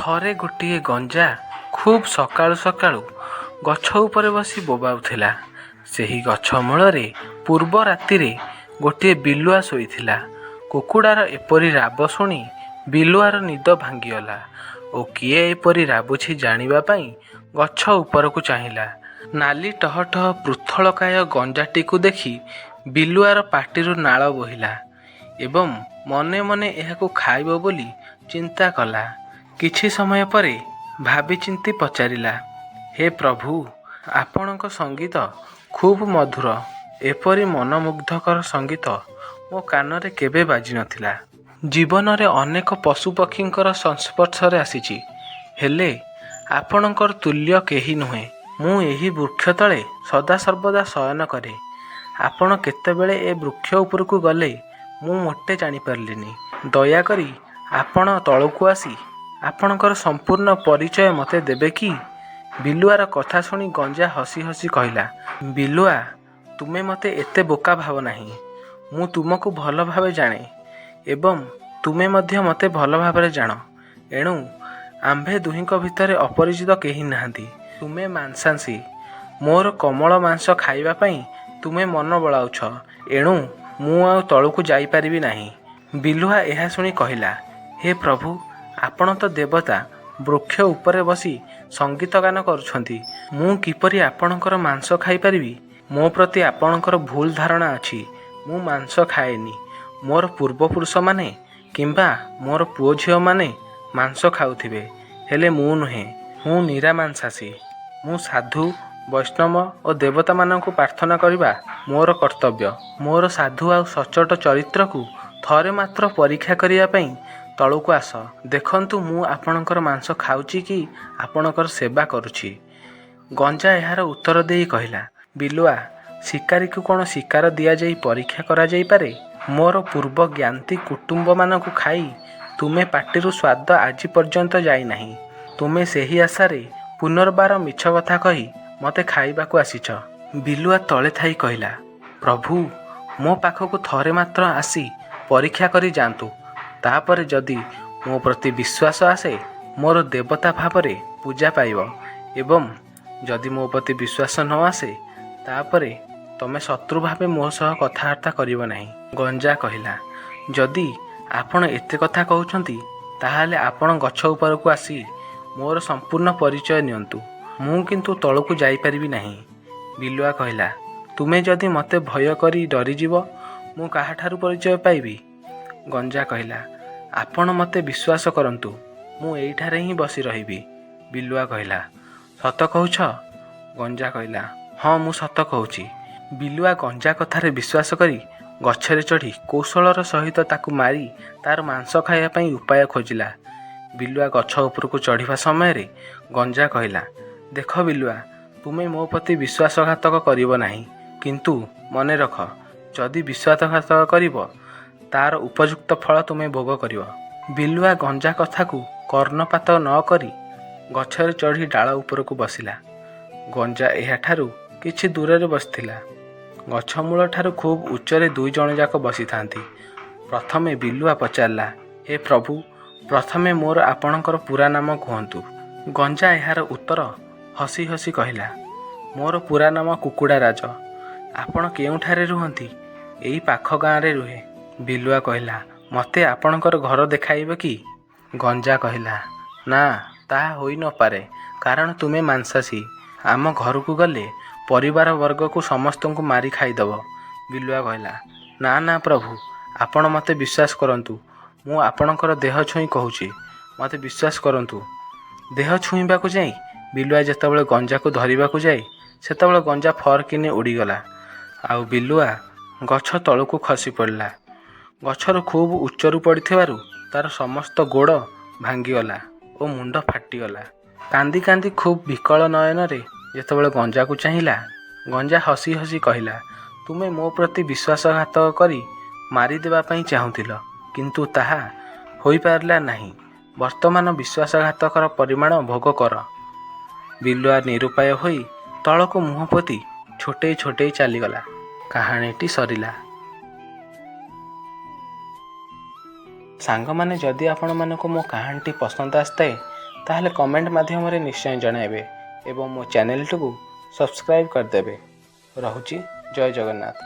ଥରେ ଗୋଟିଏ ଗଞ୍ଜା ଖୁବ୍ ସକାଳୁ ସକାଳୁ ଗଛ ଉପରେ ବସି ବୋବାଉଥିଲା। ସେହି ଗଛ ମୂଳରେ ପୂର୍ବ ରାତିରେ ଗୋଟିଏ ବିଲୁଆ ଶୋଇଥିଲା। କୁକୁଡ଼ାର ଏପରି ରାବ ଶୁଣି ବିଲୁଆର ନିଦ ଭାଙ୍ଗିଗଲା ଓ କିଏ ଏପରି ରାବୁଛି ଜାଣିବା ପାଇଁ ଗଛ ଉପରକୁ ଚାହିଁଲା। ନାଲି ଟହ ଟହ ପୃଥୁଳକାୟ ଗଞ୍ଜାଟିକୁ ଦେଖି ବିଲୁଆର ପାଟିରୁ ନାଳ ବୋହିଲା ଏବଂ ମନେ ମନେ ଏହାକୁ ଖାଇବ ବୋଲି ଚିନ୍ତା କଲା। କିଛି ସମୟ ପରେ ଭାବିଚିନ୍ତି ପଚାରିଲା, ହେ ପ୍ରଭୁ, ଆପଣଙ୍କ ସଙ୍ଗୀତ ଖୁବ୍ ମଧୁର। ଏପରି ମନମୁଗ୍ଧକର ସଙ୍ଗୀତ ମୋ କାନରେ କେବେ ବାଜିନଥିଲା। ଜୀବନରେ ଅନେକ ପଶୁପକ୍ଷୀଙ୍କର ସଂସ୍ପର୍ଶରେ ଆସିଛି, ହେଲେ ଆପଣଙ୍କର ତୁଲ୍ୟ କେହି ନୁହେଁ। ମୁଁ ଏହି ବୃକ୍ଷ ତଳେ ସଦାସର୍ବଦା ଶୟନ କରେ। ଆପଣ କେତେବେଳେ ଏ ବୃକ୍ଷ ଉପରକୁ ଗଲେ ମୁଁ ମୋଟେ ଜାଣିପାରିଲିନି। ଦୟାକରି ଆପଣ ତଳକୁ ଆସି ଆପଣଙ୍କର ସମ୍ପୂର୍ଣ୍ଣ ପରିଚୟ ମୋତେ ଦେବେ କି? ବିଲୁଆର କଥା ଶୁଣି ଗଞ୍ଜା ହସି ହସି କହିଲା, ବିଲୁଆ, ତୁମେ ମୋତେ ଏତେ ବୋକା ଭାବ ନାହିଁ। ମୁଁ ତୁମକୁ ଭଲ ଭାବେ ଜାଣେ ଏବଂ ତୁମେ ମଧ୍ୟ ମୋତେ ଭଲ ଭାବରେ ଜାଣ। ଏଣୁ ଆମ୍ଭେ ଦୁହିଁଙ୍କ ଭିତରେ ଅପରିଚିତ କେହି ନାହାନ୍ତି। ତୁମେ ମାଂସାଶୀ। ମୋର କୋମଳ ମାଂସ ଖାଇବା ପାଇଁ ତୁମେ ମନ ବଳାଉଛ। ଏଣୁ ମୁଁ ଆଉ ତଳକୁ ଯାଇପାରିବି ନାହିଁ। ବିଲୁଆ ଏହା ଶୁଣି କହିଲା, ହେ ପ୍ରଭୁ, ଆପଣ ତ ଦେବତା, ବୃକ୍ଷ ଉପରେ ବସି ସଙ୍ଗୀତ ଗାନ କରୁଛନ୍ତି। ମୁଁ କିପରି ଆପଣଙ୍କର ମାଂସ ଖାଇପାରିବି? ମୋ ପ୍ରତି ଆପଣଙ୍କର ଭୁଲ ଧାରଣା ଅଛି। ମୁଁ ମାଂସ ଖାଏନି। ମୋର ପୂର୍ବପୁରୁଷମାନେ କିମ୍ବା ମୋର ପୁଅ ଝିଅମାନେ ମାଂସ ଖାଉଥିବେ, ହେଲେ ମୁଁ ନୁହେଁ। ମୁଁ ନିରାମାଂସାଶୀ। ମୁଁ ସାଧୁ, ବୈଷ୍ଣବ ଓ ଦେବତାମାନଙ୍କୁ ପ୍ରାର୍ଥନା କରିବା ମୋର କର୍ତ୍ତବ୍ୟ। ମୋର ସାଧୁ ଆଉ ସଚ୍ଚୋଟ ଚରିତ୍ରକୁ ଥରେ ମାତ୍ର ପରୀକ୍ଷା କରିବା ପାଇଁ ତଳକୁ ଆସ। ଦେଖନ୍ତୁ ମୁଁ ଆପଣଙ୍କର ମାଂସ ଖାଉଛି କି ଆପଣଙ୍କର ସେବା କରୁଛି। ଗଞ୍ଜା ଏହାର ଉତ୍ତର ଦେଇ କହିଲା, ବିଲୁଆ, ଶିକାରୀକୁ କ'ଣ ଶିକାର ଦିଆଯାଇ ପରୀକ୍ଷା କରାଯାଇପାରେ? ମୋର ପୂର୍ବ ଜ୍ଞାତି କୁଟୁମ୍ବମାନଙ୍କୁ ଖାଇ ତୁମେ ପାଟିରୁ ସ୍ୱାଦ ଆଜି ପର୍ଯ୍ୟନ୍ତ ଯାଇନାହିଁ। ତୁମେ ସେହି ଆଶାରେ ପୁନର୍ବାର ମିଛ କଥା କହି ମୋତେ ଖାଇବାକୁ ଆସିଛ। ବିଲୁଆ ତଳେ ଥାଇ କହିଲା, ପ୍ରଭୁ, ମୋ ପାଖକୁ ଥରେ ମାତ୍ର ଆସି ପରୀକ୍ଷା କରି ଯାଆନ୍ତୁ। ତାପରେ ଯଦି ମୋ ପ୍ରତି ବିଶ୍ୱାସ ଆସେ, ମୋର ଦେବତା ଭାବରେ ପୂଜା ପାଇବ ଏବଂ ଯଦି ମୋ ପ୍ରତି ବିଶ୍ୱାସ ନ ଆସେ, ତାପରେ ତମେ ଶତ୍ରୁ ଭାବେ ମୋ ସହ କଥାବାର୍ତ୍ତା କରିବ ନାହିଁ। ଗଞ୍ଜା କହିଲା, ଯଦି ଆପଣ ଏତେ କଥା କହୁଛନ୍ତି, ତାହେଲେ ଆପଣ ଗଛ ଉପରକୁ ଆସି ମୋର ସମ୍ପୂର୍ଣ୍ଣ ପରିଚୟ ନିଅନ୍ତୁ। ମୁଁ କିନ୍ତୁ ତଳକୁ ଯାଇପାରିବି ନାହିଁ। ବିଲୁଆ କହିଲା, ତୁମେ ଯଦି ମୋତେ ଭୟ କରି ଡରିଯିବ, ମୁଁ କାହାଠାରୁ ପରିଚୟ ପାଇବି? ଗଞ୍ଜା କହିଲା, ଆପଣ ମୋତେ ବିଶ୍ୱାସ କରନ୍ତୁ, ମୁଁ ଏଇଠାରେ ହିଁ ବସି ରହିବି। ବିଲୁଆ କହିଲା, ସତ କହୁଛ? ଗଞ୍ଜା କହିଲା, ହଁ, ମୁଁ ସତ କହୁଛି। ବିଲୁଆ ଗଞ୍ଜା କଥାରେ ବିଶ୍ୱାସ କରି ଗଛରେ ଚଢ଼ି କୌଶଳର ସହିତ ତାକୁ ମାରି ତାର ମାଂସ ଖାଇବା ପାଇଁ ଉପାୟ ଖୋଜିଲା। ବିଲୁଆ ଗଛ ଉପରକୁ ଚଢ଼ିବା ସମୟରେ ଗଞ୍ଜା କହିଲା, ଦେଖ ବିଲୁଆ, ତୁମେ ମୋ ପ୍ରତି ବିଶ୍ୱାସଘାତକ କରିବ ନାହିଁ। କିନ୍ତୁ ମନେ ରଖ, ଯଦି ବିଶ୍ୱାସଘାତକ କରିବ, ତାର ଉପଯୁକ୍ତ ଫଳ ତୁମେ ଭୋଗ କରିବ। ବିଲୁଆ ଗଞ୍ଜା କଥାକୁ କର୍ଣ୍ଣପାତ ନ କରି ଗଛରେ ଚଢ଼ି ଡାଳ ଉପରକୁ ବସିଲା। ଗଞ୍ଜା ଏହାଠାରୁ କିଛି ଦୂରରେ ବସିଥିଲା। ଗଛ ମୂଳଠାରୁ ଖୁବ୍ ଉଚ୍ଚରେ ଦୁଇ ଜଣଯାକ ବସିଥାନ୍ତି। ପ୍ରଥମେ ବିଲୁଆ ପଚାରିଲା, ହେ ପ୍ରଭୁ, ପ୍ରଥମେ ମୋର ଆପଣଙ୍କର ପୂରା ନାମ କୁହନ୍ତୁ। ଗଞ୍ଜା ଏହାର ଉତ୍ତର ହସି ହସି କହିଲା, ମୋର ପୂରା ନାମ କୁକୁଡ଼ା ରାଜ। ଆପଣ କେଉଁଠାରେ ରୁହନ୍ତି? ଏଇ ପାଖ ଗାଁରେ ରୁହେ। ବିଲୁଆ କହିଲା, ମୋତେ ଆପଣଙ୍କର ଘର ଦେଖାଇବେ କି? ଗଞ୍ଜା କହିଲା, ନା, ତାହା ହୋଇନପାରେ, କାରଣ ତୁମେ ମାଂସାଶୀ। ଆମ ଘରକୁ ଗଲେ ପରିବାର ବର୍ଗକୁ ସମସ୍ତଙ୍କୁ ମାରି ଖାଇଦେବ। ବିଲୁଆ କହିଲା, ନା ନା ପ୍ରଭୁ, ଆପଣ ମୋତେ ବିଶ୍ୱାସ କରନ୍ତୁ। ମୁଁ ଆପଣଙ୍କର ଦେହ ଛୁଇଁ କହୁଛି, ମୋତେ ବିଶ୍ୱାସ କରନ୍ତୁ। ଦେହ ଛୁଇଁବାକୁ ଯାଇ ବିଲୁଆ ଯେତେବେଳେ ଗଞ୍ଜାକୁ ଧରିବାକୁ ଯାଏ, ସେତେବେଳେ ଗଞ୍ଜା ଫରକିନି ଉଡ଼ିଗଲା ଆଉ ବିଲୁଆ ଗଛ ତଳକୁ ଖସି ପଡ଼ିଲା। ଗଛରୁ ଖୁବ୍ ଉଚ୍ଚରୁ ପଡ଼ିଥିବାରୁ ତାର ସମସ୍ତ ଗୋଡ଼ ଭାଙ୍ଗିଗଲା ଓ ମୁଣ୍ଡ ଫାଟିଗଲା। କାନ୍ଦି କାନ୍ଦି ଖୁବ୍ ବିକଳ ନୟନରେ ଯେତେବେଳେ ଗଞ୍ଜାକୁ ଚାହିଁଲା, ଗଞ୍ଜା ହସି ହସି କହିଲା, ତୁମେ ମୋ ପ୍ରତି ବିଶ୍ୱାସଘାତକ କରି ମାରିଦେବା ପାଇଁ ଚାହୁଁଥିଲ, କିନ୍ତୁ ତାହା ହୋଇପାରିଲା ନାହିଁ। ବର୍ତ୍ତମାନ ବିଶ୍ୱାସଘାତକର ପରିମାଣ ଭୋଗ କର। ବିଲୁଆ ନିରୁପାୟ ହୋଇ ତଳକୁ ମୁହଁ ପୋତି ଛୋଟେଇ ଛୋଟେଇ ଚାଲିଗଲା। କାହାଣୀଟି ସରିଲା। ସାଙ୍ଗମାନେ, ଯଦି ଆପଣମାନଙ୍କୁ ମୋ କାହାଣୀଟି ପସନ୍ଦ ଆସିଥାଏ, ତାହେଲେ କମେଣ୍ଟ ମାଧ୍ୟମରେ ନିଶ୍ଚୟ ଜଣାଇବେ ଏବଂ ମୋ ଚ୍ୟାନେଲଟିକୁ ସବସ୍କ୍ରାଇବ୍ କରିଦେବେ। ରହୁଛି, ଜୟ ଜଗନ୍ନାଥ।